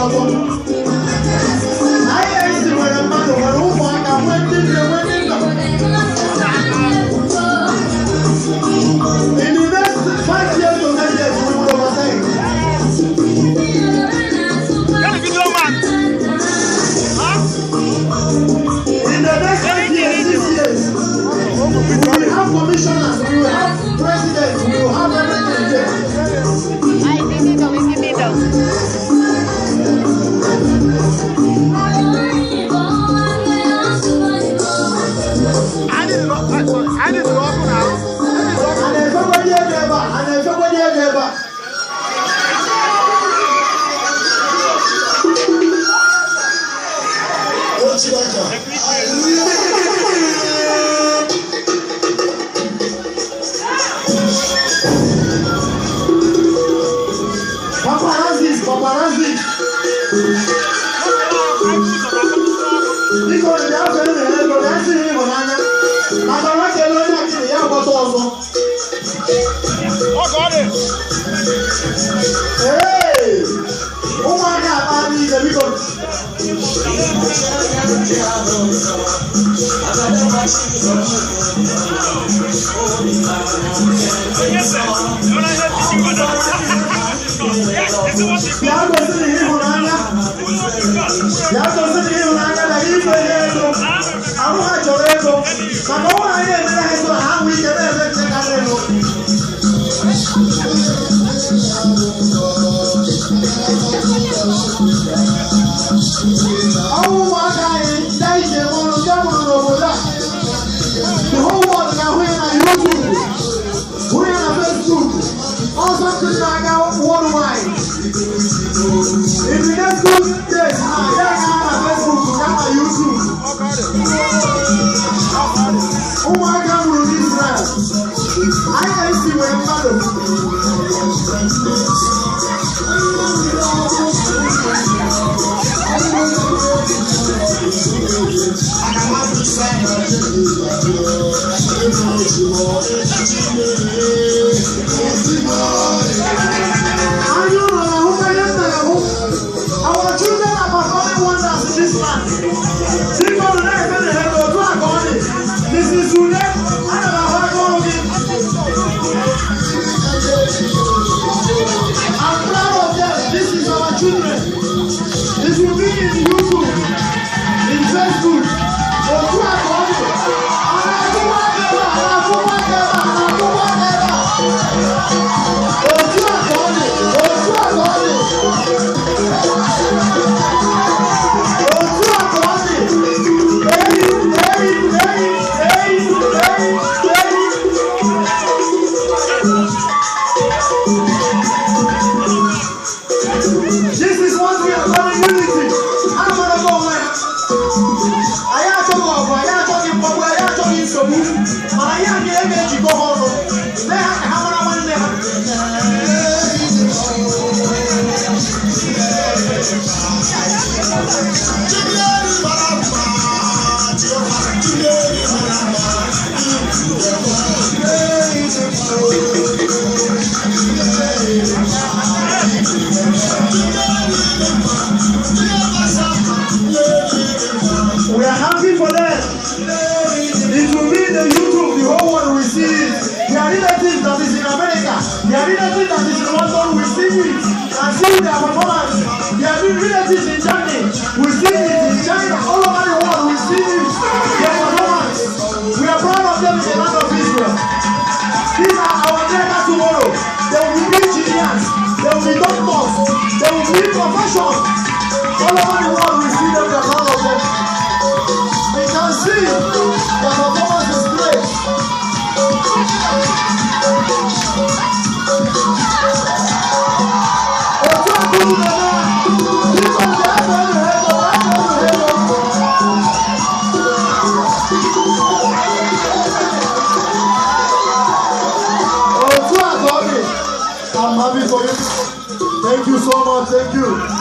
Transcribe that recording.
ọzọ. IAC nwere mmadụ, nwere ụmụaka, nwee ndị nne, nwee ndị nna. In the next 5 years to 10 years, we will overtake. In the next 5 years, 6 years, we will have commissioners, we will have presidents, we will have everything there. In the middle, in the middle. I didn't go now. And everybody ever, and everybody ever. Paparazzi, paparazzi. Biko ndị afọ elu na ego na esi nri ịhụnanya maka na kele onye akịrị ya agbata ọzọ. Ee, ụmụaka akpa n'ike biko. Bịa gosi na ịhụnanya. Bịa gosi na ịhụnanya na ife ha ego. Ahụ ha chọrọ ego. Maka ọnwụ anyị emere ha ego ha nwee ike na-eme nke karịrị ego. Ọnwụ ụmụaka anyị ndị anyị ji eme ọnụ ndị a mụrụ n'obodo a. The whole world ga-ahụ ya na YouTube, hụ ya na Facebook, ọsọ ndị na-aga worldwide. In the next 2 days, ya ga na Facebook, ya na YouTube. Ụmụaka mụrụ n'Israel. IAC nwere mmadụ. Anyị ụlọ na-ahụta ihe nna ahụ. Our children are performing wonders in this land. Biko nụ na-efe na ego otu a ka ọ dị. Mrs. Ule, ana m ahụ aka ọrụ gị. I'm proud of them. This is our children. It will be in YouTube, in Facebook. Otu a ka ọ dị. A na-akụkwa aka ebe a, a na-akụkwa aka ebe a, a na-akụkwa aka ebe a. Otu a ka ọ dị. Otu a ka ọ dị. Otu a ka ọ dị. Eyi, eyi, eyi, eyi, eyi, eyi. This is what we are calling unity. Amara onwe ha. Anyị achọghị ọgụ, anyị achọghị mgbagbu, anyị achọghị nsogbu. Mana anyị aga eme ejikọ ha ọnụ. Mee ha ka ha mara nwanne ha. We are happy for them. It will be the YouTube, the whole world will see it. Their relatives that is in America, their relatives that is in London will see it and see their performance. Their relatives in Germany will see it, in China, all over the world will see it, their performance. We are proud of them in the land of Israel. These are our greater tomorrow. They will be engineers, they will be doctors, they will be professions. All over the world we see them, we are proud of them. We can see their performance is great. Otu akụrụ na-eme, biko bịa fee nụ ego, bịa fee nụ ego. Otu a ka ọ dị. I'm happy for you. Thank you so much. Thank you.